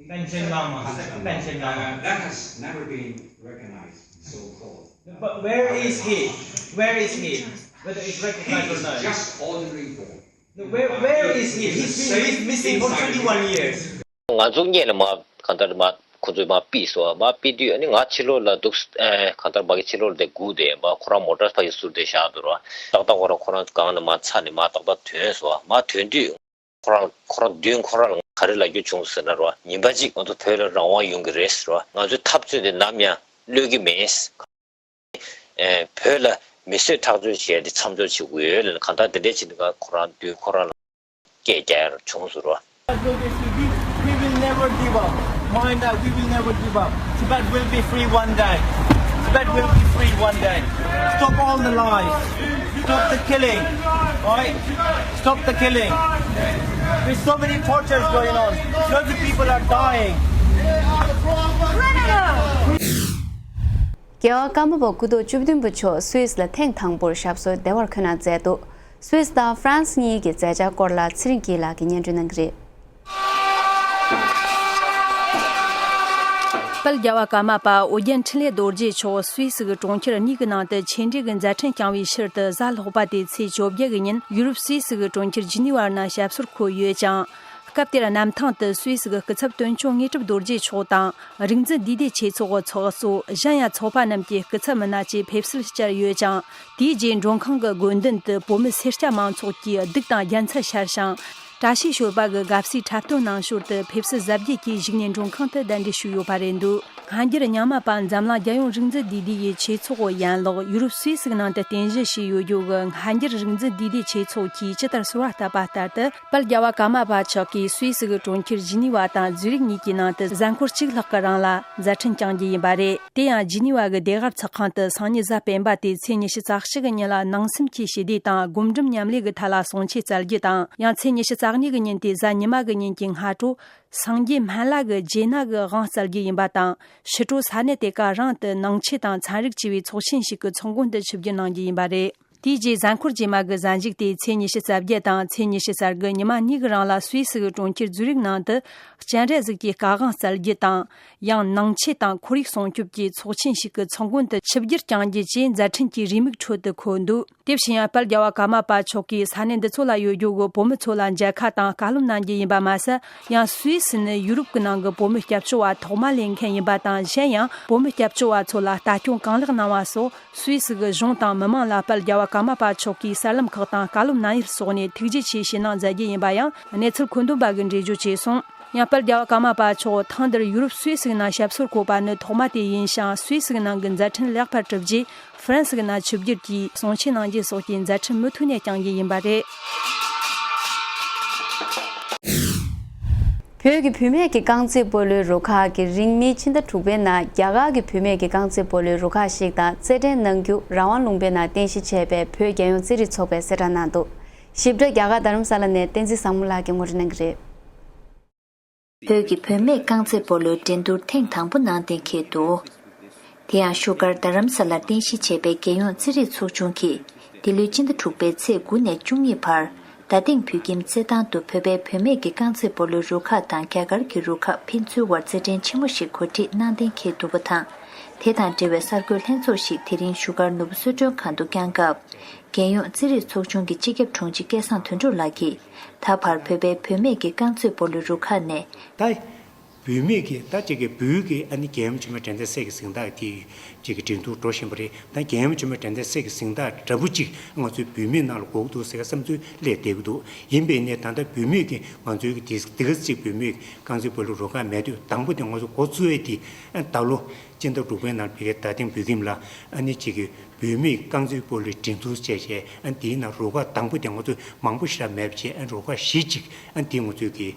Pension Lama, Pension Lama. That has never been recognized, so-called. But where is he? Where is he? Whether it's recognized or not. He's just ordinary boy. No, where, where is he? He's been, he's missing for twenty-one years. ང་ཚོ་སྔོན་ལ་མར་གང་ལྟར་མར་ཁོ་ཚོས་མར་ཕུད་སོང་། མར་ཕུད་དུས་ཨ་ནི་ང་ཕྱི་ལོགས་ལ་འདུག་ཨེ་གང་ལྟར་མ་གི་ཕྱི་ལོགས་ལ་དེ་སྒུག་བསྡད་ཡིན་པ། ཁོ་རང་མོ་ཊ་ཕ་གི་ཟུར་དེ་བཞག་འདུག་ར། ཏག་ཏག་ཁོ་རང་ཁོ་རང་སྒང་ནས་མར་འཚར་ནས་མར་ཏག་ཏག་ཐོན་སོང་། མར་ཐོན་དུས། ཁོ་རང་ཁོ་རང་མདུན་ཁོ་རང་ལ་ག་རེ་ལབ་རྒྱུ་བྱུང་ཟེར་ན་རོ། ཉིན་པ་གཅིག་ང་ཚོ་བོད་ལ་རང་དབང་ཡོང་གི་རེད་ཟེར་རོ། ང་ཚོའི་འཐབ་རྩོད་དེ་ནམ་ཡང་གློད་ཀྱི་མེད། ཨེ་བོད་ལ་མི་གསོད་ཁྲག་སྦྱོར་བྱས་ཏེ་མཚམས་འཇོག་བྱེད་དགོས་ཡོད་ལབ་ནས་གང་ལྟར་དེ་འདྲས་བྱས་ནས་ཁོ་རང་མདུན་ཁོ་རང་ལ་སྐད་རྒྱག་ཡ་བྱུང་ཟེར་རོ། We will never give up. Mind that we will never give up. Tibet will be free one day. Tibet will be free one day. Stop all the lies. Stop the killing. All right? Stop the killing. There's so many tortures going on. Lots of people are dying. རྒྱལ་བ་ཀརྨ་པ་སྐུ་ཐོག་བཅུ་བདུན་པ་མཆོག་སུད་སི་ལ་ཐེངས་དང་པོར་ཞབས་སོར་བདེ་བར་འཁོད་གནང་མཛད་འདུག་སུད་སི་དང་ཧྥ་རན་སི་གཉིས་ཀྱི་མཛད་འཆར་སྐོར་ལ་ཚེ་རིང་སྐྱིད་ལགས་ཀྱིས་སྙན་སྒྲོན་གནང་གི་རེད། དཔལ་རྒྱལ་བ་ཀརྨ་པ་ཨོ་རྒྱན་འཕྲིན་ལས་རྡོ་རྗེ་མཆོག་སུད་སི་གི་གྲོང་ཁྱེར་གཉིས་ཀྱི་ནང་དུ་ཆེད་འབྲེལ་གྱི་མཛད་འཕྲིན་བསྐྱངས་པའི་ཕྱིར་དུ་གཟའ་ལྷག་པ་སྟེ་ཚེས་བཅོ་བརྒྱད་ཀྱི་ཉིན་ཡུ་རོབ་སུད་སི་གི་གྲོང་ཁྱེར་ཇི་ནི་ཝར་ནང་ཞབས་སོར་འཁོད་ཡོད་ཅིང་། སྐབས་དེར་གནམ་ཐང་དུ་སུད་སི་གི་སྐུ་ཚབ་དོན་གཅོད་དངོས་གྲུབ་རྡོ་རྗེ་མཆོག་དང་། རིག་འཛིན་བསྡུས་ལྡན་ཆོས་ཚོགས་ཀྱི་ཚོགས་གཙོ་གཞན་ཡང་ཚོགས་པ་རྣམས་ཀྱི་སྐུ་ཚབ་མི་སྣ་བཅས་ཕེབས་བསུར་བཅར་ཡོད་ཅིང་། དེའི་རྗེས་མགྲོན་ཁང་གི་སྒོ་མདུན་དུ་བོད་མི་སེར་སྐྱ་མང་ཚོགས་ཀྱིས་གདུགས་དང་རྒྱལ་མཚན་ཤར་ཞིང་། བཀྲ་ཤིས་ཞོལ་པ་གི་དགའ་བསུའི་འཁྲབ་སྟོན་ནང་ཞོར་དུ་ཕེབས་བསུ་གཟབ་རྒྱས་ཀྱིས་བཞུགས་ནས་མགྲོན་ཁང་དུ་གདན་འདྲེན་ཞུས་ཡོད་པ་རེད་འདུག་སྔ་འགྱུར་རྙིང་མ་པ་འཛམ་གླིང་རྒྱལ་ཡོངས་རིག་འཛིན་བསྡུས་ལྡན་ཡི་ཆོས་ཚོགས་ཡན་ལག་ཡུ་རོབ་སུད་སི་གི་ནང་དུ་རྟེན་གཞི་བྱས་ཡོད་རྒྱུ་གི་སྔ་འགྱུར་རིག་འཛིན་བསྡུས་ལྡན་ཆོས་ཚོགས་ཀྱིས་ཇི་ལྟར་གསོལ་བ་བཏབ་པ་ལྟར་དུ། དཔལ་རྒྱལ་བ་ཀརྨ་པ་མཆོག་གིས་སུད་སི་གི་གྲོང་ཁྱེར་ཇི་ནི་ཝ་དང་ཛུ་རིག་གཉིས་ཀྱི་ནང་དུ་གཟའ་འཁོར་གཅིག་ལྷག་གི་རིང་ལ་མཛད་འཕྲིན་བསྐྱངས་རྒྱུ་ཡིན་པ་རེད། དེ་ཡང་ཇི་ནི་ཝ་གི་བདེ་སྒར་ཚོགས་ཁང་དུ་སང་ཉིན་གཟའ་སྤེན་པ་སྟེ་ཚེས་ཉི་ཤུ་རྩ་གཅིག་གི་ཉིན་ལ་ནང་སེམས་ཀྱི་ཞི་བདེ་དང་སྒོམ་སྒྲུབ་མཉམ་ལས་ཀྱི་ཐད་ལ་གསུང་ཆོས་སྩལ་རྒྱུ་དང་། ཡང་ཚེས་ཉི་ཤུ་རྩ་གཉིས་ཀྱི་ཉིན་ཏེ་གཟའ་ཉི་མ་གི་ཉིན་གྱི་སྔ་དྲོ། སངས་རྒྱས་སྨན་བླ་གི་རྗེས་གནང་གི་དབང་སྩལ་རྒྱུ་ཡིན་པ་དང་། ཕྱི་དྲོ་ས་གནས་དེ་ག་རང་དུ་ནང་ཆོས་དང་ཚན་རིག་ཅེས་པའི་ཚོགས་ཆེན་ཞིག་གི་ཚོགས་མགོན་དུ་ཆིབས་བསྒྱུར་གནང་རྒྱུ་ཡིན་པ་རེད། དེའི་རྗེས་གཟའ་འཁོར་རྗེས་མ་གི་གཟའ་མཇུག་སྟེ་ཚེས་ཉི་ཤུ་རྩ་བརྒྱད་དང་ཚེས་ཉི་ཤུ་རྩ་དགུ་ཉི་མ་གཉིས་ཀྱི་རིང་ལ་སུད་སི་གི་གྲོང་ཁྱེར་ཛུ་རིག་ནང་དུ་སྤྱན་རས་གཟིགས་ཀྱི་བཀའ་དབང་སྩལ་རྒྱུ་དང་། ཡང་ནང་ཆོས་དང་ཁོར་ཡུག་སྲུང་སྐྱོབ་ཀྱི་ཚོགས་ཆེན་ཞིག་གི་ཚོགས་མགོན་དུ་ཆིབས་བསྒྱུར་བསྐྱངས་རྒྱུ་བཅས་མཛད་འཕྲིན་གྱི་རེའུ་མིག་ཁྲོད་དུ་འཁོད་འདུག་དེ་བཞིན་ཡང་དཔལ་རྒྱལ་བ་ཀརྨ་པ་མཆོག་གིས་ས་གནས་འདི་ཚོ་ལ་ཡོད་རྒྱུ་གི་བོད་མི་ཚོ་ལ་མཇལ་ཁ་དང་བཀའ་སློབ་གནང་རྒྱུ་ཡིན་པ་མ་ཟད། ཡང་སུད་སི་ནི་ཡུ་རོབ་ཀྱི་ནང་གི་བོད་མི་སྐྱབས་བཅོལ་བ་ཐོག་མ་ལེན་མཁན་ཡིན་པ་དང་། གཞན་ཡང་བོད་མི་སྐྱབས་བཅོལ་བ་ཚོ་ལ་ལྟ་སྐྱོང་གང་ལེགས་གནང་བ་སོགས། སུད་སི་གི་གཞུང་དང་མི་མང་ལ་དཔལ་རྒྱལ་བ་ཀརྨ་པ་མཆོག་གིས་གསར་ལམ་ཁག་དང་བཀའ་སློབ་གནང་ཡུལ་སོགས་ནས་ཐུགས་རྗེ་ཆེ་ཞུ་གནང་མཛད་རྒྱུ་ཡིན་པ་ཡང་གནས་ཚུལ་མཁོ་འདོན་པ་གིས་འགྲེལ་བརྗོད་བྱས་སོང་། ཡང་དཔལ་རྒྱལ་བ་ཀརྨ་པ་མཆོག་ཐེངས་འདིར་ཡུ་རོབ་སུད་སི་ནང་ཞབས་སོར་བཀོད་པ་ནི་ཐོག་མ་དེ་ཡིན་ཞིང་། སུད་སི་ནང་གི་མཛད་འཕྲིན་ལེགས་པར་གྲུབ་རྗེས་ཧྥ་རན་སི་ནང་ཆིབས་བསྒྱུར་གྱིས་གསུང་ཆོས་གནང་རྒྱུ་སོགས་ཀྱི་མཛད་འཕྲིན་མུ་མཐུད་ནས་བསྐྱང་རྒྱུ་ཡིན་པ་རེད། བོད་ཀྱི་བུད་མེད་ཀྱི་རྐང་རྩེད་སྤོ་ལོའི་རུ་ཁག་གིས་རིང་མིན་ཕྱི་ཟླ་དྲུག་པའི་ནང་རྒྱ་གར་གྱི་བུད་མེད་ཀྱི་རྐང་རྩེད་སྤོ་ལོའི་རུ་ཁག་ཞིག་དང་རྩེད་འགྲན་གནང་རྒྱུ་རང་དབང་ལུང་པའི་ནང་རྟེན་གཞི་བྱས་པའི་བོད་རྒྱལ་ཡོངས་རྩེད་རིགས་ཚོགས་པས་གསལ་བསྒྲགས་གནང་འདུག་ཞིབ་ཕྲ་རྒྱ་གར་རྡ་རམ་ས་ལ་ནས་བསྟན་འཛིན་བཟང་མོ་ལགས་ཀྱིས་ངོ་སྤྲོད་གནང་གི་རེད། བོད་ཀྱི་བུད་མེད་རྐང་རྩེད་སྤོ་ལོའི་འགྲན་བསྡུར་ཐེངས་དང་པོ་ནང་གཏན་འཁེལ་འདུག་དེ་ཡང་བཞུགས་སྒར་རྡ་རམ་ས་ལར་རྟེན་གཞི་བྱས་པའི་རྒྱལ་ཡོངས་རྩེད་རིགས་ཚོགས་ཆུང་གིས་འདི་ལོའི་སྤྱི་ཟླ་དྲུག་པའི་ཚེས་དགུ་ནས་བཅུ་གཉིས་བར་རྡ་སྟེང་བོད་ཁྱིམ་རྩེད་ཐང་དུ་བོད་པའི་བུད་མེད་ཀྱི་རྐང་རྩེད་སྤོ་ལོའི་རུ་ཁག་དང་རྒྱ་གར་གྱི་རུ་ཁག་ཕན་ཚུན་དབར་རྩེད་འགྲན་ཆེན་མོ་ཞིག་གོ་སྒྲིག་གནང་གཏན་འཁེལ་འདུག་པ་དང་། དེ་དང་འབྲེལ་བའི་གསར་འགོད་ལྷན་ཚོགས་ཤིག་དེ་རིང་བཞུགས་སྒར་ནོར་བུ་གསོལ་མགྲོན་ཁང་དུ་བསྐྱངས་སྐབས། རྒྱལ་ཡོངས་རྩེད་རིགས་ཚོགས་ཆུང་གི་སྤྱི་ཁྱབ་དྲུང་ཆེ་སྐལ་བཟང་དོན་གྲུབ་ལགས་ཀྱིས་ད་བར་བོད་པའི་བུད་མེད་ཀྱི་རྐང་རྩེད་སྤོ་ལོའི་རུ་ཁག་ནས། ད། བུད་མེད་ཀྱི་ད་ཅིག་གི་བོད་ཀྱི་ཨ་ནི་རྒྱལ་ཡུམ་ཆེན་མོ་དྲན་རྟེན་གསེར་གྱི་གཟེངས་རྟགས་དེ་ཅིག་གི་འགྲན་བསྡུར་འགྲོ་བཞིན་པ་རེད། ད་རྒྱལ་ཡུམ་ཆེན་མོ་དྲན་རྟེན་གསེར་གྱི་གཟེངས་རྟགས་འདྲ་པོ་ཅིག་ང་ཚོའི་བུད་མེད་ནང་ལ་དགོས་འདུག་ཟེར་བསམ་ཚུལ་སླེབས་བསྡད་ཀྱི་འདུག་ཡིན་པས་ནས་ད་ལྟ་བུད་མེད་ཀྱི་ང་ཚོའི་གི་དེ་དེ་ག་ཅིག་བུད་མེད་རྐང་རྩེད་སྤོ་ལོ་རུ་ཁག་མེད་དུས་དང་པོ་དེ་ང་ཚོ་འགོ་བཙུགས་ཡས་དེ་ཨ་ད་ལོ་སྤྱི་ཟླ་དྲུག་པའི་ནང་ཕ་གིའི་རྡ་སྟེང་བོད་ཁྱིམ་ལ་ཨ་ནི་ཅིག་གི་བུད་མེད་རྐང་རྩེད་སྤོ་ལོའི་འགྲན་བསྡུར་བྱས་བྱས་ཨ་དེའི་ནང་རུ་ཁག་དང་པོ་དེ་ང་ཚོས་མང་པོ་ཞེ་དྲག་མེད་པ་བྱས་ཨ་རུ་ཁག་བཞི་ཅིག་ཨ་དེ་ང་ཚོས་གི་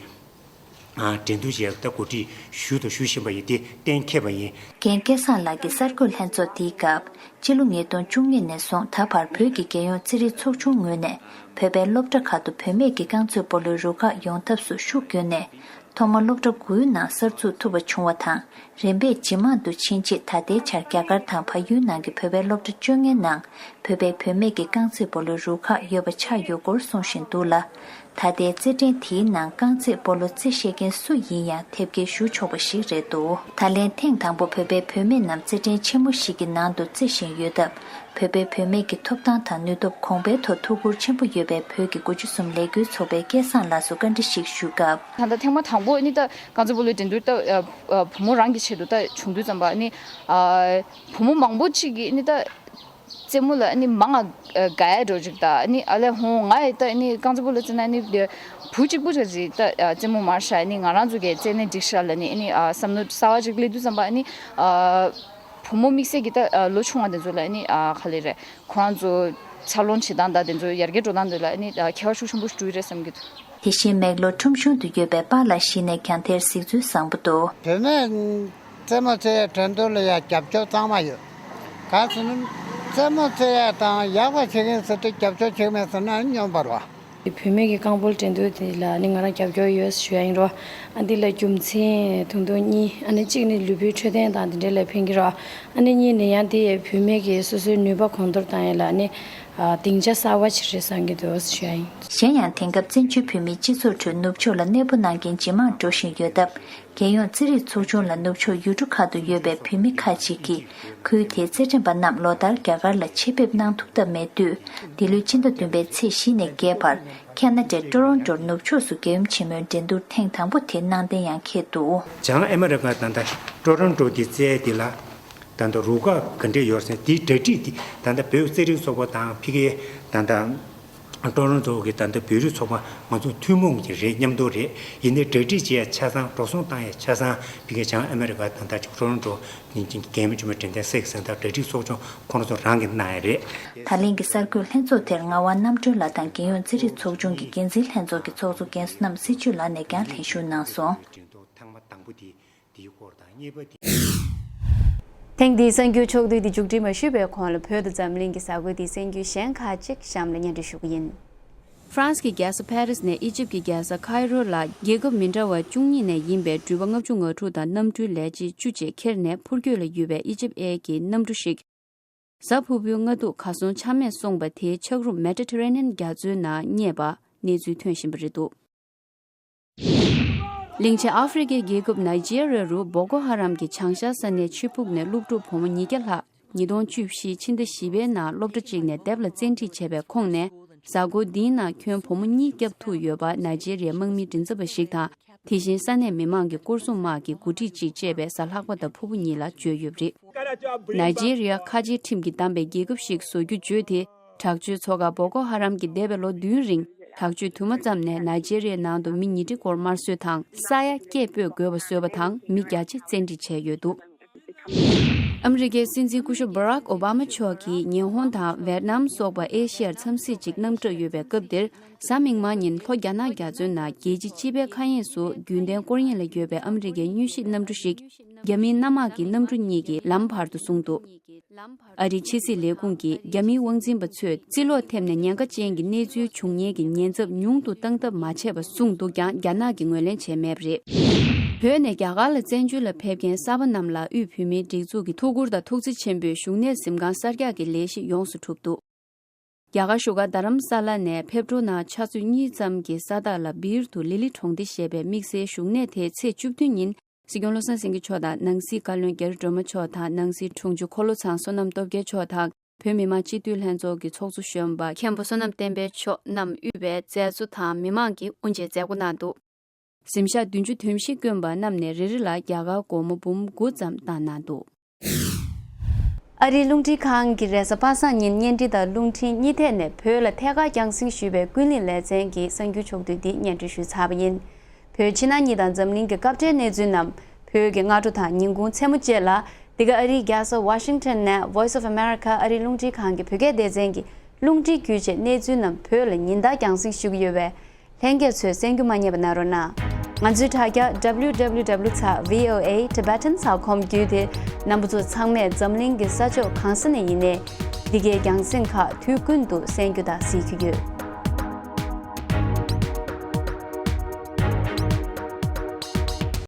ཨ་འགྲན་བསྡུར་བྱས་ད་གོ་སྒྲིག་ཞུས་དང་ཞུ་བཞིན་པ་ཡིན་ཏེ་གཏན་འཁེལ་བ་ཡིན། རྒན་སྐལ་བཟང་ལགས་ཀྱི་གསར་འགོད་ལྷན་ཚོགས་འདིའི་སྐབས་སྤྱི་ལོ་ཉིས་སྟོང་བཅུ་གཉིས་ནས་བཟུང་ད་བར་བོད་ཀྱི་རྒྱལ་ཡོངས་རྩེད་རིགས་ཚོགས་ཆུང་ངོས་ནས་བོད་པའི་སློབ་གྲྭ་ཁག་ཏུ་བུད་མེད་ཀྱི་རྐང་རྩེད་སྤོ་ལོའི་རུ་ཁག་ཡོང་ཐབས་སུ་ཤུགས་བསྐྱོན་ནས་ཐོག་མར་སློབ་གྲྭ་དགུའི་ནང་གསར་འཛུགས་ཐུབ་པ་བྱུང་བ་དང་། རིམ་པས་ཇེ་མང་དུ་ཕྱིན་རྗེས་ད་ལྟའི་ཆར་རྒྱ་གར་དང་བལ་ཡུལ་ནང་གི་བོད་པའི་སློབ་གྲྭ་བཅོ་ལྔའི་ནང་བོད་པའི་བུད་མེད་ཀྱི་རྐང་རྩེད་སྤོ་ལོའི་རུ་ཁག་ཡོད་པ་ཆགས་ཡོད་སྐོར་གསུང་བཞིན་འདུག་ལ། ད་ལྟའི་རྩེད་འགྲན་དེའི་ནང་རྐང་རྩེད་སྤོ་ལོ་རྩེ་ཤེས་མཁན་སུ་ཡིན་ཡང་དེབ་སྐྱེལ་ཞུ་ཆོག་པ་ཞིག་རེད་འདུག་ད་ལན་ཐེངས་དང་པོ་བོད་པའི་བུད་མེད་རྣམས་རྩེད་འགྲན་ཆེན་མོ་ཞིག་གི་ནང་དུ་རྩེ་བཞིན་ཡོད་སྟབས། བོད་པའི་བུད་མེད་ཀྱི་ཐོབ་ཐང་དང་ནུས་སྟོབས་གོང་འཕེལ་ཐོག་ཐུགས་ཁུར་ཆེན་པོ་ཡོད་པའི་བོད་ཀྱི་དགུ་བཅུ་གསུམ་ལས་འགུལ་ཚོགས་པའི་སྐལ་བཟང་ལགས་སུ་བཀའ་འདྲི་ཞིག་ཞུས་སྐབས། ད་ལྟ་ཐེངས་མ་དང་པོ་ནི་ད་རྐང་རྩེད་སྤོ་ལོའི་འགྲན་བསྡུར་ད་བུ་མོ་རང་གི་ཆེད་དུ་ད་བྱུང་དུས་ཙམ་པ་ནི་བུ་མོ་མང་པོ་ཅིག་གིས་ནི་ད་རྩེད་མོ་ལ་ནི་མང་ང་དགའ་ཡ་འགྲོ་ཅིག་ད་ནི་ཨ་ལས་ཧོང་ང་ཡི་ད་ནི་རྐང་རྩེད་སྤོ་ལོ་རྩེད་ན་ནི་བུ་གཅིག་པུ་ཅིག་ད་རྩེད་མོ་མར་ཤ་ནི་ང་རང་ཚོ་གི་རྩེད་ནི་འགྲིག་ཤག་ལ་ནི་ནི་བསམ་བློ་གསར་བ་ཅིག་སླེབས་དུས་ཙམ་པ་ནི། བུ་མོ་དམིགས་བསལ་གྱི་ད་ལོ་ཆུང་བ་དེ་ཚོ་ལ་ནི་ག་ལེ་རེད། ཁོ་རང་ཚོ་འཚར་ལོངས་བྱེད་སྟངས་དང་དེ་ཚོ་ཡར་རྒྱས་འགྲོ་སྟངས་དེ་ལ་ནི་ཁྱད་པར་ཤུགས་ཆེན་པོ་ཞིག་འགྲོ་གི་རེད་བསམ་གྱི་འདུག་དེ་བཞིན་མེག་ལོར་ཁྲོམ་གཞུང་དུ་ཡོད་པའི་པཱ་ལགས་ཤི་ནས་ཀྱང་དེར་གཟིགས་ཚུལ་བཟང་པོ་འདུག་བུད་མེད་རྩེད་མོ་རྩེ་ཡའི་འགྲན་བསྡུར་ལ་ཡང་རྒྱབ་སྐྱོར་གཙང་མ་ཡོད། གང་ཟེར་ན་རྩེད་མོ་རྩེ་ཡ་དང་ཡག་པ་བྱེད་མཁན་ཟེར་ཏེ་རྒྱབ་སྐྱོར་བྱེད་མེད་ཟེར་ན་སྨྱོན་པ་རེད་བ། བུད་མེད་ཀྱི་རྐང་སྤོལ་འགྲན་བསྡུར་དེ་ལ་ནི་ང་རང་རྒྱབ་སྐྱོར་ཡོད་ཞུ་ཡ་ཡིན་རོ། ཨ་འདི་ལ་རྒྱུ་མཚན་ཐུང་ཐུང་གཉིས། ཨ་ནི་གཅིག་ནི་ལུས་པོའི་འཕྲོད་བསྟེན་དང་དེ་འདྲ་ལ་ཕན་གྱི་རོ། ཨ་ནི་གཉིས་ནི་ཡང་དེ་ཡི་བུད་མེད་ཀྱི་སོ་སོའི་ནུས་པ་གོང་མཐོར་བཏང་ཡ་ལ་ནི་སྡིངས་ཆ་གསར་བ་ཞིག་རེད་བསམ་གྱི་འདུག་ཞུ་ཡ་ཡིན། གཞན་ཡང་དེང་སྐབས་བཙན་བྱོལ་བོད་མིའི་སྤྱི་ཚོགས་ཁྲོད་ནུབ་ཕྱོགས་ལ་གནས་སྤོ་གནང་མཁན་ཇེ་མང་འགྲོ་བཞིན་ཡོད་སྟབས། རྒྱལ་ཡོངས་རྩེད་རིགས་ཚོགས་ཆུང་ལ་ནུབ་ཕྱོགས་ཡུལ་གྲུ་ཁག་ཏུ་ཡོད་པའི་བུད་མེད་ཁག་ཅིག་གིས་ཁུལ་དེའི་རྩེད་འགྲན་པ་རྣམས་ལོ་ལྟར་རྒྱ་གར་ལ་ཆེད་ཕེབས་གནང་ཐུབ་ཐབས་མེད་དུས། འདི་ལོའི་ཕྱི་ཟླ་བདུན་པའི་ཚེས་བཞི་ནས་བརྒྱད་བར་ཁ་ན་ཌའི་ཊོ་རོན་ཊོར་ནུབ་ཕྱོགས་སུ་རྒྱལ་ཡུམ་ཆེན་མོའི་འགྲན་བསྡུར་ཐེངས་དང་པོ་དེ་གནང་གཏན་ཡང་འཁེལ་འདུག་བྱང་ཨ་མེ་རི་ཀ་ད་ལྟ་ཊོ་རོན་ཊོ་གི་རྩེད་དེ་ལ་ད་ལྟ་རུ་ཁག་ག་འདྲས་ཡོད་ཟེར་དེའི་གྲ་སྒྲིག་དེ་ད་ལྟ་བོད་རྩེད་རིགས་ཚོགས་པ་དང་ཕ་གིའི་ད་ལྟ། ཀྲོ་རོན་ཀྲོ་གི་ད་ལྟ་བོད་རིགས་ཚོགས་པ་ང་ཚོ་ཐུན་མོང་གི་རེད། མཉམ་དུ་རེད། ཡིན་ནའི་གྲ་སྒྲིག་བྱེད་ཡ་ཆ་ཚང་འགྲོ་སོང་བཏང་ཡ་ཆ་ཚང་ཕ་གི་བྱང་ཨ་མེ་རི་ཀ་ད་ལྟ་ཅིག་ཀྲོ་རོན་ཀྲོ་ཉིན་གྱི་རྒྱལ་མོ་ཆུང་མའི་དྲན་རྟེན་གསེར་གྱི་གཟེངས་རྟགས་གྲ་སྒྲིག་ཚོགས་ཆུང་ཁོ་རང་ཚོ་རང་གིས་གནང་ཡ་རེད། ད་ལན་གྱི་གསར་འགོད་ལྷན་ཚོགས་དེར་ངག་དབང་རྣམ་གྲོལ་ལགས་དང་རྒྱལ་ཡོངས་རྩེད་རིགས་ཚོགས་ཆུང་གི་འགན་འཛིན་ལྷན་ཚོགས་ཀྱི་ཚོགས་གཙོ་རྒན་བསོད་ནམས་སྲིད་ཆོས་ལགས་ནས་ཀྱང་ལྷན་ཞུགས་གནང་སོང་། འགྲན་བསྡུར་ཐེངས་མ་དང་པོ་དེ། དེའི་སྐོར་དང་གཉིས་པ་དེ། ཐེངས་འདིའི་གསར་འགྱུར་ཕྱོགས་བསྡུས་འདི་མཇུག་སྒྲིལ་མ་ཞུས་པའི་གོང་ལ་བོད་དང་འཛམ་གླིང་གི་གསར་འགྱུར་དེའི་གསར་འགྱུར་གཞན་ཁག་ཅིག་གཤམ་ལ་སྙན་སྒྲོན་ཞུ་གི་ཡིན། ཧྥ་རན་སི་གི་རྒྱལ་ས་ཕ་རིས་ནས་ཨི་ཇིབ་ཀྱི་རྒྱལ་ས་ཁའི་རོ་ལ་རྒྱལ་ཁབ་མི་འདྲ་བ་བཅུ་གཉིས་ནས་ཡིན་པའི་འགྲུལ་པ་ལྔ་བཅུ་ང་དྲུག་དང་གནམ་གྲུའི་ལས་བྱེད་བཅུ་བཅས་ཁྱེར་ནས་འཕུར་སྐྱོད་ལ་ཡོད་པའི་ཨི་ཇིབ་ཨེར་གྱི་གནམ་གྲུ་ཞིག་གཟའ་ཕུར་བུའི་སྔ་དུས་གར་སོང་ཆ་མེད་སོང་བ་དེའི་ཆག་རུམ་མེ་ཌི་ཊ་རེ་ནི་ཡན་རྒྱ་མཚོའི་ནང་རྙེད་པ་གནས་ཚུལ་ཐོན་བཞིན་པ་རེད་འདུག་གླིང་ཆེན་ཨ་ཧྥེ་རི་ཁའི་རྒྱལ་ཁབ་ནཱི་ཇི་རི་ཡ་རུ་སྦོ་ཀོ་ཧ་རམ་གྱི་བྱང་ཤར་ས་གནས་ཆུ་ཕུག་ནས་སློབ་ཕྲུག་བུ་མོ་ཉིས་བརྒྱ་ལྷག་ཉིས་སྟོང་བཅུ་བཞི་ཕྱི་ཟླ་བཞི་པའི་ནང་སློབ་གྲྭ་གཅིག་ནས་དེབ་ལ་བཙན་ཁྲིད་བྱས་པའི་ཁོངས་ནས། གཟའ་འཁོར་འདིའི་ནང་ཁྱོན་བུ་མོ་གཉིས་བསྐྱབས་ཐུབ་ཡོད་པ་ནཱི་ཇི་རི་ཡའི་དམག་མིའི་མགྲིན་ཚབ་པ་ཞིག་དང་། དེ་བཞིན་ས་གནས་མི་མང་གི་སྐོར་སྲུང་དམག་གི་འགོ་ཁྲིད་ཅིག་བཅས་པའི་གཟའ་ལྷག་པ་དང་ཕུར་བུ་གཉིས་ལ་བརྗོད་ཡོད་པ་རེད། ནཱི་ཇི་རི་ཡ་ཁ་ཆེའི་ཁྲིམས་ཀྱིས་བསྡམས་པའི་རྒྱལ་ཁབ་ཞིག་བཟོ་རྒྱུ་བརྗོད་དེ། དྲག་སྤྱོད་ཚོགས་ཁག་སྦོ་ཀོ་ཧ་རམ་གྱིས་འདས་པའི་ལོ་བདུན་རིང་དྲག་སྤྱོད་དུ་མ་བརྩམས་ནས་ནཱི་ཇི་རི་ཡའི་ནང་དུ་མི་ཉིས་ཁྲི་སྐོར་དམར་གསོད་དང་ས་ཡ་སྐད་སྤོས་དགོས་པ་བཟོས་པ་དང་མི་བརྒྱ་ཕྱེད་བཙན་ཁྲིད་བྱས་ཡོད་འདུག་ཨ་མི་རི་ཀའི་སྲིད་འཛིན་སྐུ་ཞབས་Barack Obama་མཆོག་གིས་ཉི་ཧོང་དང་ཝེད་ནམ་སོགས་པ་ཨེ་ཤི་ཡར་འཚམས་གཟིགས་ཅིག་གནམ་གྲུར་ཡོད་པའི་སྐབས་དེར། གཟའ་མིག་དམར་ཉིན་ལྷོ་རྒྱ་ནག་རྒྱ་མཚོའི་ནང་རྒྱལ་སྤྱིའི་སྤྱི་པའི་མཁའ་དབྱིངས་སུ་རྒྱུན་ལྡན་སྐོར་གཡེང་ལ་ཡོད་པའི་ཨ་མི་རི་ཀའི་དངོས་གཞིས་གནམ་གྲུ་ཞིག་རྒྱ་མིའི་གནམ་དམག་གི་གནམ་གྲུ་གཉིས་ཀྱིས་ལམ་བར་དུ་བཟུང་འདུག་ཨ་རིའི་ཕྱི་སྲིད་ལས་ཁུངས་ཀྱིས་རྒྱ་མིའི་དབང་འཛིན་པ་ཚོས་རྩིས་ལོག་ཐེབས་ནས་ཉེན་ཁ་ཅན་གྱི་གནས་ཚུལ་འབྱུང་ཉེན་གྱི་ཉེན་ཚབས་ཉུང་དུ་བཏང་ཐབས་མ་བྱས་པ་གསུངས་འདུག་ཀྱང་རྒྱ་ནག་གིས་ངོས་ལེན་བྱས་མེད་པ་རེད། བོད་ནས་རྒྱ་གར་ལ་བཙན་བྱོལ་ལ་ཕེབས་མཁན་གསར་པ་རྣམས་ལ་དབུས་བོད་མིའི་སྒྲིག་འཛུགས་ཀྱི་ཐུགས་ཁུར་དང་ཐུགས་བརྩེ་ཆེན་པོས་བཞུགས་གནས་གཟིམ་ཁང་གསར་རྒྱག་གི་ལས་གཞི་ཡོངས་སུ་གྲུབ་འདུག་རྒྱ་གར་བཞུགས་སྒར་རྡ་རམ་ས་ལ་ནས་ཕེབས་འགྲོ་ནང་ཆུ་ཚོད་གཉིས་ཙམ་གྱི་ས་ཐག་ལ་སྦིར་དུ་ལི་ལི་གྲོང་སྡེ་ཞེས་པའི་དམིགས་བསལ་བཞུགས་གནས་དེའི་ཚེས་བཅུ་བདུན་ཉིན་སྲིད་སྐྱོང་བློ་བཟང་སེང་གེ་མཆོག་དང་ནང་སྲིད་བཀའ་བློན་རྒྱ་རི་སྒྲོལ་མ་མཆོག་དང་ནང་སྲིད་དྲུང་ཆེ་འཁོར་ལོ་ཚང་བསོད་ནམས་སྟོབས་རྒྱལ་མཆོག་དང་བོད་མི་མང་སྤྱི་འཐུས་ལྷན་ཚོགས་ཀྱི་ཚོགས་གཙོ་གཞོན་པ་མཁན་པོ་བསོད་ནམས་བསྟན་འཕེལ་མཆོག་རྣམས་དབུས་པའི་མཛད་གཙོ་དང་མི་མང་གིས་དབུ་འབྱེད་མཛད་སྒོ་གནང་འདུག་གཟིམ་ཤག་བདུན་ཅུ་དོན་བཞི་བསྐོན་པ་རྣམས་ནས་རེ་རེ་ལ་རྒྱ་གར་སྒོར་མོ་འབུམ་དགུ་ཙམ་བཏང་གནང་འདུག། ཨ་རིའི་རླུང་འཕྲིན་ཁང་གིས་རེས་གཟའ་པ་སངས་ཉིན་བརྙན་འཕྲིན་དང་རླུང་འཕྲིན་གཉིས་ཐད་ནས་བོད་ལ་ཐད་ཀར་རྒྱང་སྲིང་ཞུས་པའི་ཀུན་གླེང་ལེ་ཚན་གྱི་གསར་འགྱུར་ཕྱོགས་བསྡུས་འདི་སྙན་སྒྲོན་ཞུས་ཚར་བ་ཡིན། བོད་ཕྱི་ནང་གཉིས་དང་འཛམ་གླིང་གི་སྐབས་འབྲེལ་གནས་ཚུལ་རྣམས་བོད་ཀྱི་སྔ་དྲོ་དང་ཉིན་གུང་མཚན་མོ་བཅས་ལ། འདི་ག་ཨ་རིའི་རྒྱལ་ས་ཝ་ཤིང་ཊོན་ནས་Voice of America ཨ་རིའི་རླུང་འཕྲིན་ཁང་གི་བོད་སྐད་སྡེ་ཚན་གྱི་རླུང་འཕྲིན་བརྒྱུད་བཅས་གནས་ཚུལ་རྣམས་བོད་ལ་ཉིན་ལྟར་རྒྱང་སྲིང་ཞུ་གི་ཡོད་པས། ལྷན་རྒྱས་ཚོས་གསན་རྒྱུ་མ་བསྙེལ་བ་གནང་རོགས་གནང་། ང་ཚོའི་དྲ་རྒྱ་W W W ཚ་V O A Tibetan ཚ་ཁོམ་བརྒྱུད་དེ། རྣམ་པ་ཚོ་ཚང་མས་འཛམ་གླིང་གི་ས་ཕྱོགས་གང་ས་ནས་ཡིན་ནའི། འདི་གའི་རྒྱང་སྲིང་ཁག་དུས་ཀུན་ཏུ་གསན་རྒྱུ་དང་གཟིགས་རྒྱུ་ཡོད།